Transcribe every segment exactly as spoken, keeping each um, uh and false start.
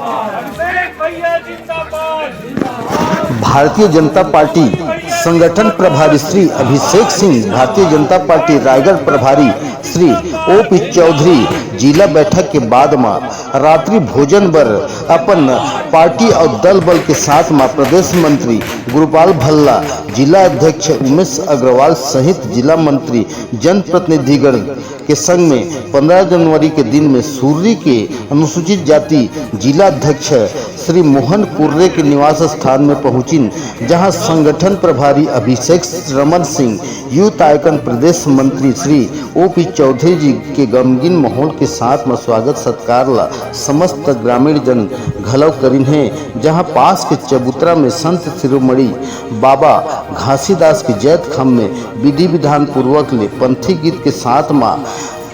अभिषेक भैया जिंदाबाद। भारतीय जनता पार्टी संगठन प्रभारी श्री अभिषेक सिंह, भारतीय जनता पार्टी रायगढ़ प्रभारी श्री ओ पी चौधरी जिला बैठक के बाद म रात्रि भोजन बर अपन पार्टी अउ दल बल के साथ म प्रदेश मंत्री गुरुपाल भल्ला, जिला अध्यक्ष उमेश अग्रवाल सहित जिला मंत्री, जनप्रतिनिधिगण के संग में पंद्रह जनवरी के दिन में सुर्री के अनुसूचित जाति जिला अध्यक्ष श्री मोहन कुर्रे के निवास स्थान में पहुंचिन, जहां संगठन प्रभारी अभिषेक रमन सिंह, यूथ आइकन प्रदेश मंत्री श्री ओ पी चौधरी जी के गमगीन माहौल के साथ म स्वागत सत्कार ला समस्त ग्रामीण जन घलो करिन हे, जहां पास के चबूतरा में संत शिरोमणि बाबा घासीदास के जैतखाम में विधि विधान पूर्वक ले पंथी गीत के साथ म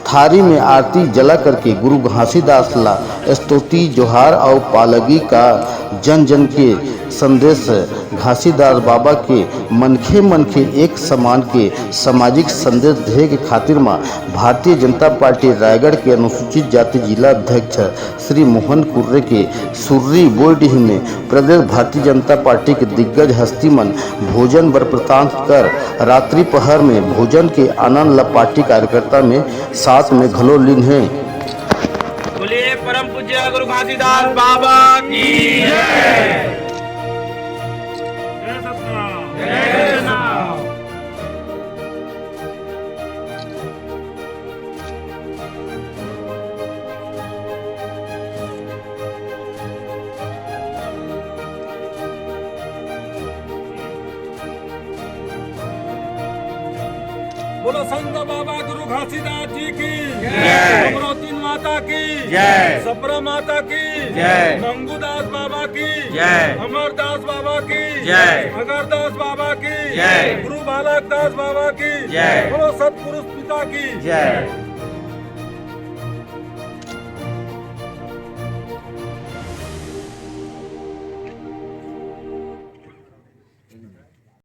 थारी में आरती जला करके गुरु घासीदास ला स्तुति, जोहार अउ पालगी का जन जन के संदेश। घासीदास बाबा के मनखे मनखे एक समान के सामाजिक संदेश देहे के खातिर म भारतीय जनता पार्टी रायगढ़ के अनुसूचित जाति जिला अध्यक्ष श्री मोहन कुर्रे के सुर्री बोईडीह में प्रदेश भारतीय जनता पार्टी के दिग्गज हस्ती मन भोजन बर प्रस्थान कर रात्रि पहर में भोजन के आनंद ला पार्टी कार्यकर्ता में साथ में घलो लीन हे। बोलिए परम पूज्य गुरु घासीदास बाबा की जय। जय सतनाम। जय सतनाम। बोलो संत बाबा गुरु घासीदास जी की जय। अमरावती माता की जय। सपरा माता की जय। मंगूदास बाबा की जय। अमरदास बाबा की जय। अगरदास बाबा की जय। गुरु बालक दास बाबा की जय। बोलो सतपुरुष पिता की जय।